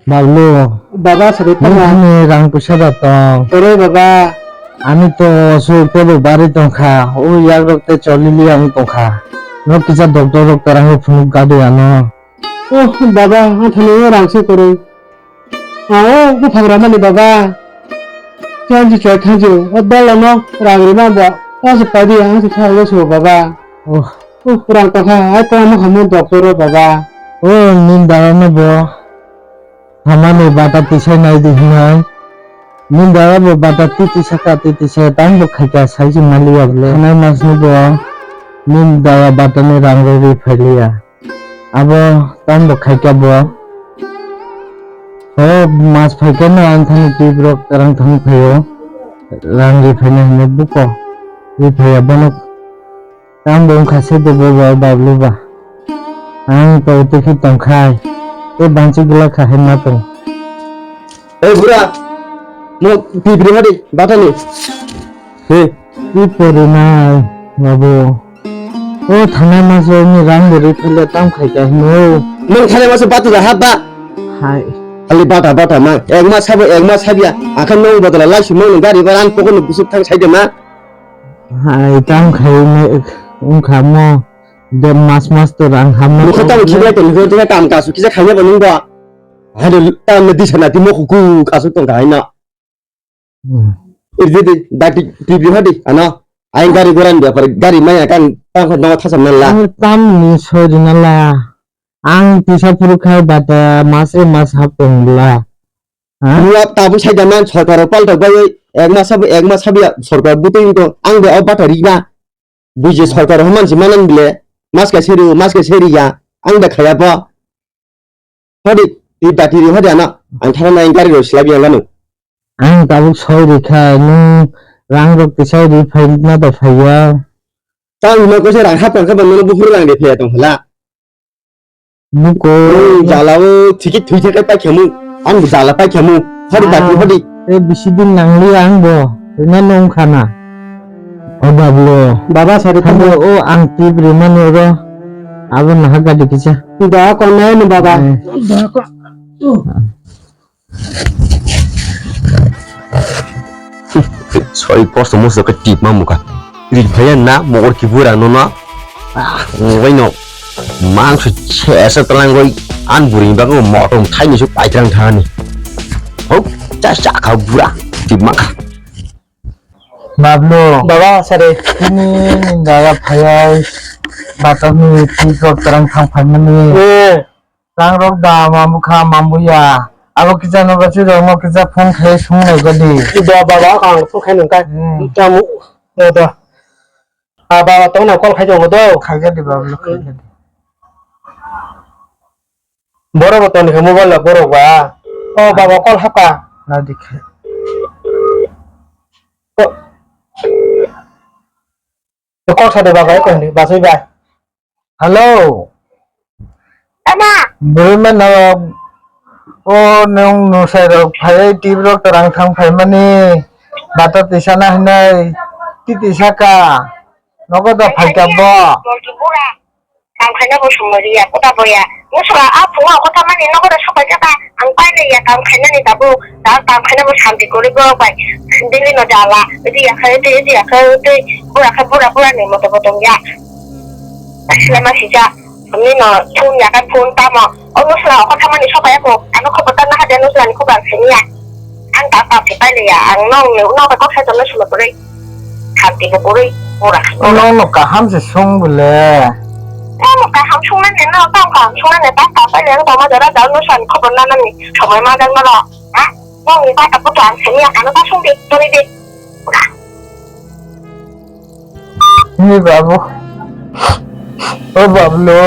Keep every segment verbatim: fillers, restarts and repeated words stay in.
Bablu, baba, sari tama. Nini rang puisa ba tong. Tere baba. Ani to su tebo bari tongkha. O yak rok te choli liya ang tongkha. No kisa doctor rok terang phunuk gadi ano. Oh, baba, ang thani rang se koroi. Ao, buphangra mani baba. Chanji choi thanju. O dolo no rang rima bo. O se padi ang se thang se baba. Oh. Oh, rang tokha. Ai to amo hamu doctor o baba. Oh, nin dara no bo. Hamani bata tisai nai di hinai. Nin dara bo bata titi saka titi saka tang bo khaika sai se mali ya bole. Hanai mas ni bo. Nin dara bata ni rang rwi phai liya. Abo tamo khaikha bo. Ho mas phaikha no ang thani twi borok rang thang phaio. Rang ri phaina hino buko. Ri phaiya bono. Tamo wngkha se de bo bo bablu ba. Ang to twi khi tongkhai. Tei banchi glak kha hai ma tong. Ei bura. Mo twi bri hadi batani. He. Twi pori nai babu. O thanai maso ni rang bo ri phele tam khai ka hino. Nung thanai maso batu da haba. Hai. Ali bata bata ma. Ek ma sabo ek ma sabia. Akan nung bodol lai sumang nung gari baran pokon busuk thang sai de ma. Hai tam khai me ungkha mo. De mas mas to rang ham mo. Nung khatam khibai to nung to kam kasu kisa khanya ba nung ba. Hai de tam di sana ti mo ku kasu tong khai na. Hmm. Irdi di, da ti, ti bi hadi, ano. Aing gari gora ni bepar, gari maya kan, tang kho dongo thasam nang la. Ang tam ni sori nang la. Ang tisa phuru khai bata mas e mas hap tong la. Ha? Nua tabuk sai jaman sorkar palta bai, ek mas sab, ek mas sab ya sorkar butui to, ang de o bata ri na. Buji sorkar ho mansi manan bile, mas ka seri, mas ka seri ya, ang da khaya bo. Hodi, ti dati ri hodi ano, ang thana na gari ro silai yang ganu. Ang tabuk soi ri kha, nung rang rok tisai ri phai na da phai ya. Tang hima ko se rang hap kha ba nono buphuru rang de phai tong hala. Buko. Nung jala o thiki thui thai pai khamu, ang jala pai khamu, hodi dati hodi. E bisi din nang li ang bo, rina nung khana. O bablo. Baba sari tamo o ang tip ri mani ro. Abo naha gadi kisa. Da ko nai no baba. Eh. Da ko. Soi kosto mosto ke tip ma muka. Ri phaya na mogor ki bura no na. Ah, wai no. Mangso chesa talangoi an buring bago motom thaini su paitrang thani. Hok, cha cha kha bura. Tip ma kha. Bablu. Baba sare. Ini nindara phayai. Batami tip rok terang thang phaimani. Eh. Rang rok da mamukha mambuya. Abo kisa no basi rok no kisa phone khai sung nai gadi. Ibo baba ang phone khai nung kai. Hmm. Tamu. Do do. Ah, baba, tong na call khai tongo do. Khai gadi baba, khai gadi. Borok bo toni khe mobile la borok ba. Oh, baba, call hapka. Na dikhe. Ko-, call sa de baba, ko ni, basai bai. Hello. Ama. Bwrwi mano, o nwng nwsai rok phaiwi tip rok twrang thang phaimani bata tisana hinwi titi saka nogo da phaikha bo. Kam khaina bo sumari ya, kota boya. Musra a phunga kota mani nogo da sapai kha ba, ang paile ya kam khainani tabuk, da kam khaina bo santi kori borok bai. Bili no jala, idi ya khai, idi ya khai, bura khai, bura, bura ni moto moto ya. Asle ma sija, nino phone ya kan phone tamo. Ono sura ko thamani sopa ya ko. Ano ko pata na hade no sura ni ko bang sini ya. Ang ta ta si pai le ya. Ang no no no ko sai to no sura pore. Khanti ko pore. Ora. No no kaham se song bole. No no kaham sung na ne no ta kaham sung na ne ta ta pai le ang to ma jara da no sura ni ko na na ni. Somoi ma dan ma ro. Ha? No ni ta ta ko to ang sini ya. Ano ta sung de to ni de. Ora. Ni babu. O bablo.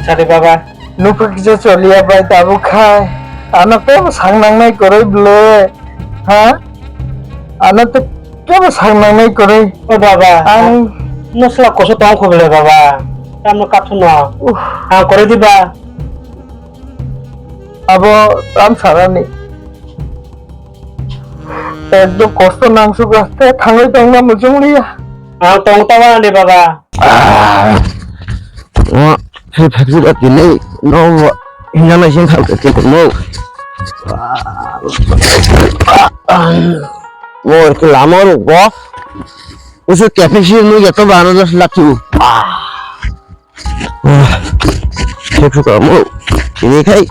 Sari baba. Nupha kisa choliya bai tabuk khai. Ano tebo sang nangnai koroi bole. Ha? Ano te kebo sang nangnai koroi. O baba. Ang musla koso tong kho bole baba. Tamno kaphuno. Uh. Ang koroi diba. Abo tam sarani. Ekdom kosto nangsukha, tei thangwi tongna muchungliya. Ang tong tongani baba. Ah. O, hai phakjak tini, no, hinna naising thang khe tongmo. Mor ke lama rok bo. Usu kepe si nu ya to bano das laki u. Thek su kamu. Ini kai.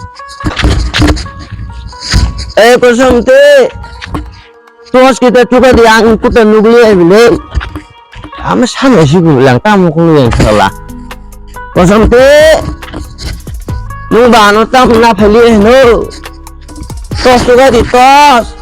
Eh, kosong te. Tos kita tuka di ang kuta nugli ai bile. Ama sana si bu lang kamu kulu yang salah. Kosong te. Nung bano tam na phali no. Tos tuka di tos.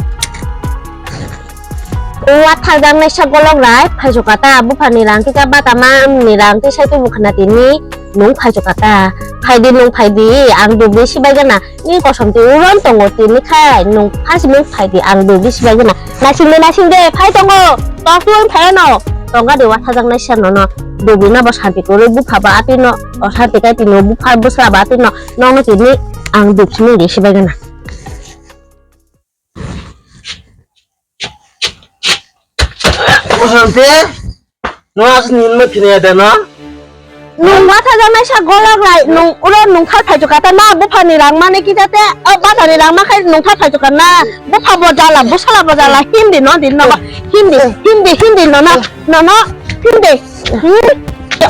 Wathajaknai sa golok rai, phaichukha ta, buphani rang kisa bata ma, ni rang kisa tu bukhana tini, nung phaichukha ta, phaidi nung phaidi, ang dubli sibai gana, ni kosom ti uron tongo tini khai, nung phasi nung phaidi, ang dubli sibai gana, nasing de, nasing de, phai tongo, tok tu phai no, tongga de wathajaknai sa nono, dubli na bo santi koro bupha ba atwi no, o santi kai tini bupha bwsla ba atwi no, nong no tini, ang dubsi nung de sibai gana. Bosonti, no asni hinma phine ya deno? Nung wathajaknai sa golok lai, nung uro nung thar phaichukha ta na, buphani rang mani kita te, o bathani rang ma khai nung thar phaichukha na, bupha bo jala, bwsala bo jala, hindi no, din no, hindi, hindi, hindi no na, no, no, hindi. Hmm?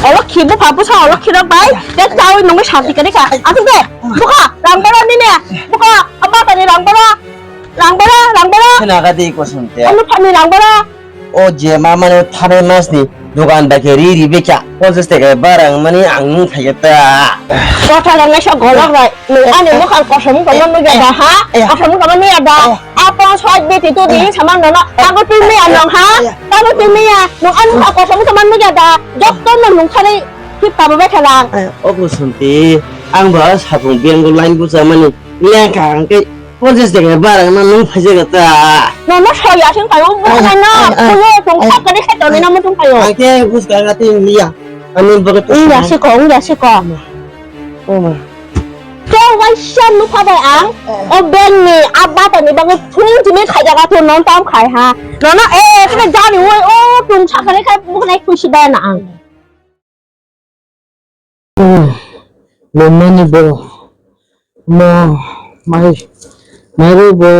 Olokhi bupha bwsa olokhi rok bai, te chawi nungwi santi kani kha, asuk de, bukha, rang bora nini, bukha, o bathani rang bora. Rang bora, rang bora. Khna kha di kosong te. Ano phani rang bora. O je ma mane thabe mas ni dogan bai khe ri ri bekha. Ponchas taka barang mani ang nung thai ta. Kotha rang nai sa golok rai. Nung ani mokal kosom komo nung ya da ha? Kosom komo nung ya da? Apa soi beti tu di sama nono. Tago tu me anong ha? Tago tu me ya. Nung ani mokal kosom komo nung ya da? Jok to nung nung thari hip ta bo bekha lang. O kosong te. Ang ba sapung bengo line bu chamani. Lengkha ang khe. Ponchas taka barang no nung phaijak ta. Nono soi asing kayo, bukhai no, kulo tong sak kani khe toni no mutung kayo. Ang khe buskang ati liya. Ani bagwi. Ung ya siko, ung ya siko. O ma. Khe waisa nukha bai ang, o bank ni, a bata ni bagwi phung jini khaijak athu non tam khai ha. Nono, eh, khe jani oi, o tong sak kani khe bukhai khusi bai na ang. Lumani bo mo mai mairu bo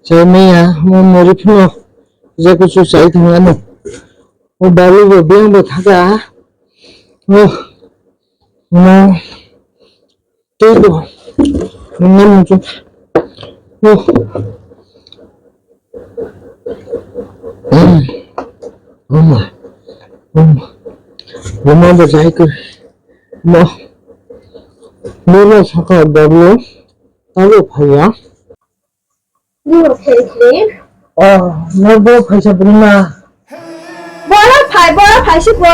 chai maya mo mori phino je kuchu chai thangani. O balu bo beng bo thaka. O mo tei bo mo muchung. Oh. Oma. Oma. Oma bo jai ko. Mo. Mo no saka W. Tabo phaya. Ni bo phai ni. Oh, no bo phaisa buma. Bora phai, bora phai si ko.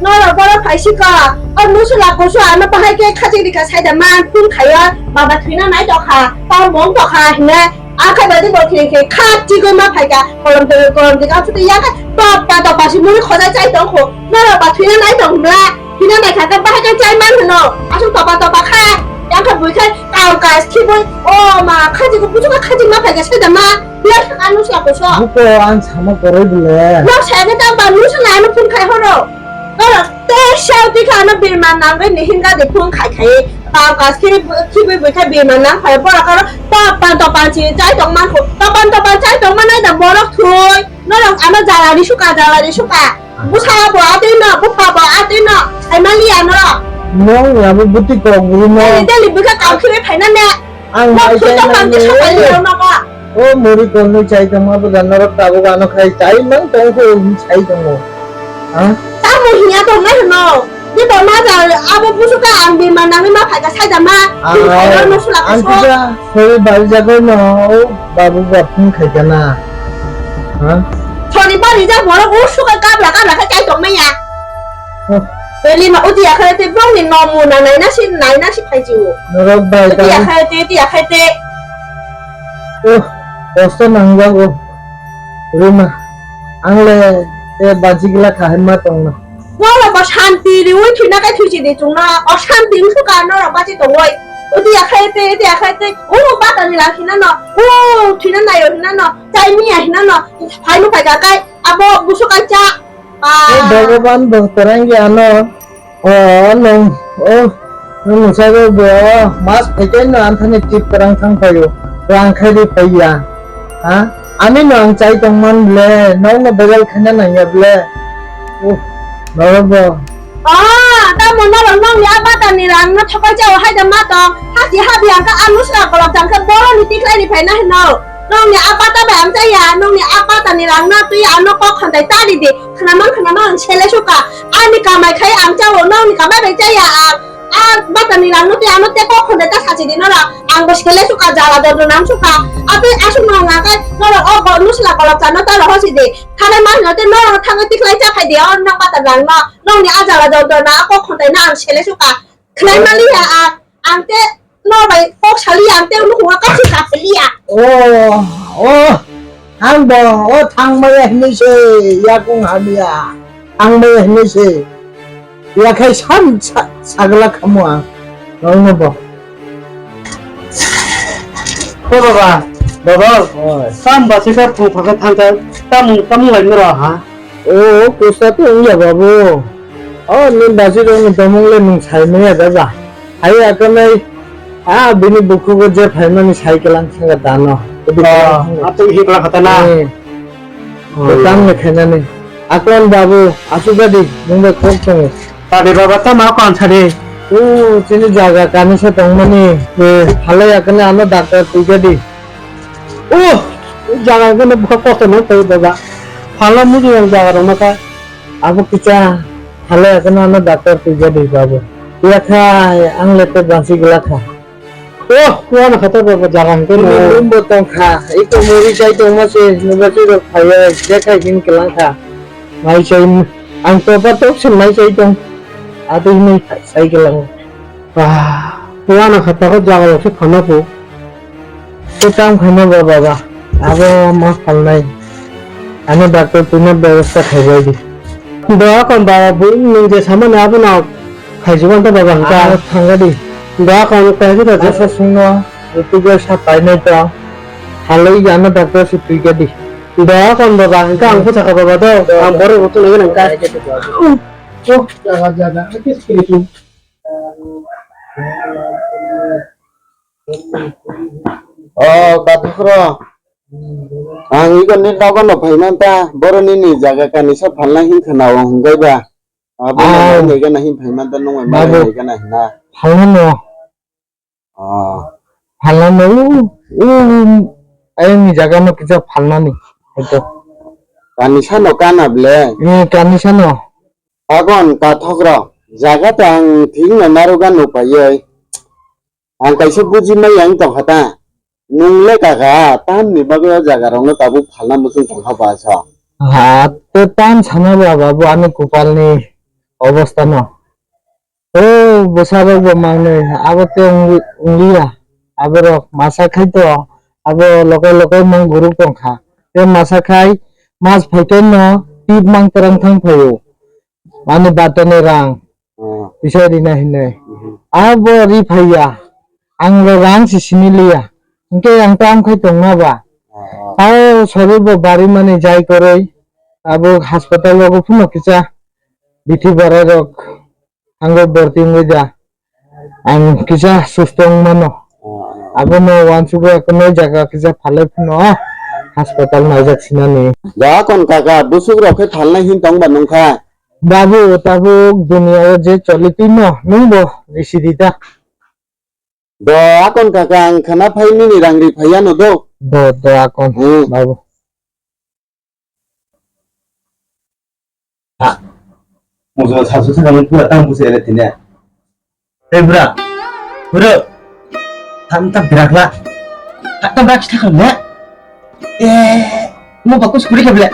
Noro bora phai si ko. O musula kusu ano bahai ke khajik rika saida man phun khayo. Baba thwina nai tokha. Tao mong tokha hine. Akhai badi bo khiri khiri kha chigoi ma phai ka. Kolom twi, kolom twi ka phuti ya ka. Topa, topa si muri khoda chai tong kho. Noro ba thwina nai tong bla. Hina nai kha khe bahai khe chai man hwno. Aswk topa topa kha. Yang khe bui khe kam kaj khibui. O ma, khaji ko buju kha khaji ma phai khe sai da ma. Biya kha kanu sa ko so. Buko ang sama koroi bole. No sa khe ta ba nu sa na no phun khai horo. Noro te sa ti kha no birman nang ni hinga de phun khai khai. Kam kaj khibui khibui bui khe birman nang phai bora karo. Topan topan si chai tong man ko. Topan topan chai tong man nai da borok thui. Norok ano jala ri suka, jala ri suka. Busa bo atwi no, bupha bo atwi no. Sai maliya norok. Nong abo buti kok guru no. Daily, daily bwkha kam khire phaina ne. Ang no bai thwi to pang ke sapai liya no ba. O muri kon ni chai tong ma bwkha norok tabuk ano khai chai mang tong ko sai tong mo. Ha? Tamo hiya tong na no. Di to ma ja abo busu ka ang bi ma nang ma phai ka sai da ma. Ang no sula ko. Sori bari jagoi no, o babu ba phung khai kana. Ha? Sori bari ja borok o suka kabla kabla khe chai tong maya. Oh. Beli ma uti akhare te bong ni nomu na nai na si nai na si phai jiu. Norok bai uti akhare te, uti akhare te. Oh, kosto nang jago. Rima, ang le te baji gila kha hai ma tong na. Noro bo shanti riwi thwina kai thwisi di chwngno, oshanti wngkha norok bachwi tongwi. Udi akhai te, udi akhai te, o bata ni lang hinano, o thwina naio hinano, chai miya hinano, phai no phai ka kai, abo busu kai cha. Ah. O Bhagavan bo kwrang ya no, o nung, o nung sa bo mas phai kai no anthani tip kwrang thang phaio. Rang khairi paiya. Ha? Ani no ang chai tongman ble, nokno begal khaina nangya ble. Uh, norok bo. Ah, tamo norok nokni a batani rang no thopai chao hai da ma tong. Hasi habi ang kha anu sra kolok jang kha boro ni tiklai ni phaina hino. Nokni a bata bai ang chaya, nokni a batani rang no twi ano kok khontai tari di. Khnaman khnaman ang sele suka. Ani kamai khai ang chao, nokni kamai bai chaya ang. A batani rang no twi ano te kok khonde ta sachi di nora. Ang bo sele suka jala dor dor nang suka. Ate asuk no nga kai nora o bo nusla kolok chano ta roho si di. Khare man no te nora thangwi tiklai cha khai di o nang bata rang no. Nokni a jala dor dor na a kok khonde na ang sele suka. Khlai mali ya a ang te nor bai kok sali ang te unu hunga kasi ka seli ya. Oh, oh. Ang bo, o thangmaya hinwi se, yakung hamya. Thangmaya hinwi se. Yakhai san sa-, sagla khamu ang. Nongno bo. O baba, baba. Oi. Tam ba se ka phung phaka thangka, tamung, tamung lai mero ha. O, kusa to wngya babu. O, ni basi rok ni tomung le nung sai maya da ba. Hai akanai, a, bini bukhugo je phaimani sai kelang thangka dano. Kudi kelang thangka. Atwi hi kelang khatana. Eh. Oh. Tang le khainani. Akon babu, asugadi, nung bai kok tongo. Tade baba, tamo akon sadi. O, chini jaga kanisa tongmani. Eh. Halai akanai ano doctor twijadi. Oh, jaga gana bokol kotor no tei baba. Phala mudu yang jaga rok maka. Abo kisa phala ya kana ano doctor twi jadi babo. Ya khai ang le to bansi gila kha. Oh, kuana khato baba jaga hingke no. Ini lumbo tong kha. Iko muri chai tong ma se nuba si rok phaya je khai hin kelang kha. Mai chai ang to pa tok se mai chai tong. Ado ini sai kelang. Ah, kuana khato jaga rok se phana po. Tei kam khaima ba baba, abo ma phalnai. Ano doctor twino bebosta khaibai di. Doa kon baba, bui nwng je samani abono khaijugo anta baba hwnkha. Ano thangga di. Doa kon kaijugo je. Asa sungno, rutugwi sa painai to. Halai ano doctor se twikha di. Doa kon baba, hwnkha ang bwsakha baba do. Ang borok rutugwi nang kha. Oh, jaga, jaga. O, Kathokro. Ang iko ni nogo no phai man ta, boro nini jaga kanisa phalna hin khna o hwnkhe ba. Abo no nai gana hin phai man ta, nung bai ma nai gana hina. Phalna no. O. Phalna no, u, u, ayang ni jaga no kisa phalna ni. Ito. Kanisa no kana ble. Ni kanisa no. Agon Kathokro. Jaga ta ang thik no naruga no paiye. Ang kaisa buji maya wng tongkha ta. Nwng le kaka, tamni bagwi o jaga rokno tabuk phalna muchung tongkha ba sa? Ha, tei tam sana ba babu ani kupal ni obostha no. O bwsa rok bo mangnwi abo tei wng-, wngliya. Aborok masa khai to abo lokai lokai mung guruk tongkha. Tei masa khai mas phaikhe no tip mang kwrang thang phaio. Ani batani rang. Oh. Tisa rina hinai. Mhm. Abo ri phaiya. Ang le rang si sini liya. Hingke ang tam khai tongma ba. Oh, oh. Tao sori bo bari mani jai koroi. Abo hospital rogo phano kisa bithi barai rok. Ang bo borti wngwi da. Ang kisa susto wng mano. Oh, oh. Abono uansugwi akwno jaga kisa phalai phano hospital naijak sinani. Da kon kaka, busuk rok khe phalnai hin tong ba nung kha? Babu, tabuk duniya o je choli twi no, nung bo risi di ta. Do akon kaka, ang khana phai nini rang ri phai ya no do. Do, do akon, hmm, babu. Ha. Mujo sasu sa kamu pura tang busi ele tine. Hei bura, bura, tam tam birak la, tam tam birak kita kan ya? Eh, mau bagus kulik ya bela?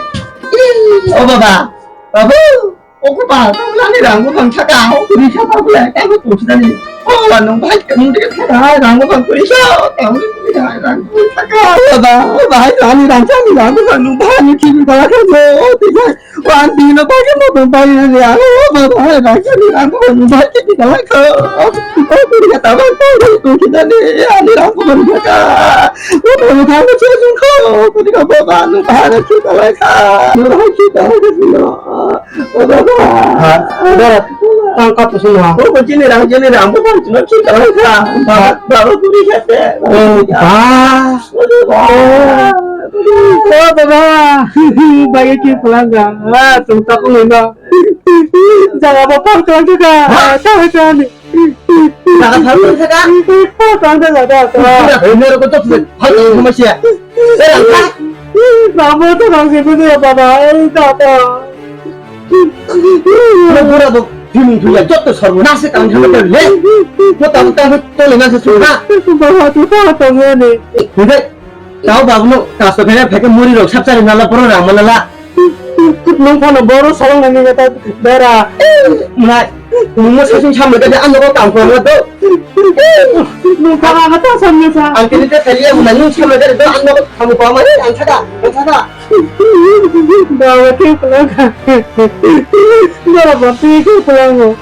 Ih, oh baba, babu, aku baba, kamu lagi rangku bang cakap, aku kulik siapa bela? Kamu tuh sudah nih, oh nung baik kamu dia cakap rangku bang kulik siapa? Kamu kulik siapa rangku bang cakap? Baba, baba, kami rangku bang nung baik nih kita kan, oh tidak. Wan dino bai ke mo bai ne ya. O ba ba hai bai ke ni ang ko bai ke ni bai ko. O ko ni ka ta bai ko ni ko ki da ni ya ni ang ko bai ka. O ba ba ba che jun ko ko ni ka ba ba no ba ne ki bai ka. No ba ki da ni no. O ba ba. Ha, da tang ka tu sung ha. O ko ni rang ni rang ba ba no ki bai ka. Ba ba ko ni ka te. O ba. O baba, bagwi ki phalangkha? Ah, chwng tabuk nino. Jaga bo pal kwlangkha. Ah, ta hai ta ni. Jaga pal kwlangkha? Pal kwlangkha jaga to. Pura hai nero ko to pal kwlangkha. Ei, ang kha. Namo to nang sini ya baba, ei ta ta. Ano bura bo bimung thuya jotto sarbo nase kam thangkha le. Mo tabuk tabuk tole nase sukha. Baba to ta ta ngani. Hidai. Tao babu no kaso kaya pheke muri rok sapsari nala poro rang manala. Nung phano boro salong nani kata bera. Muna nungmo sasung samle kade ano ko kam ko do. Nung phano kata samle sa. Ang kini te kaliya muna nung samle kade do ano ko kam ko ma ang thada ang thada. Bawa ke pulang. Bawa ke pulang.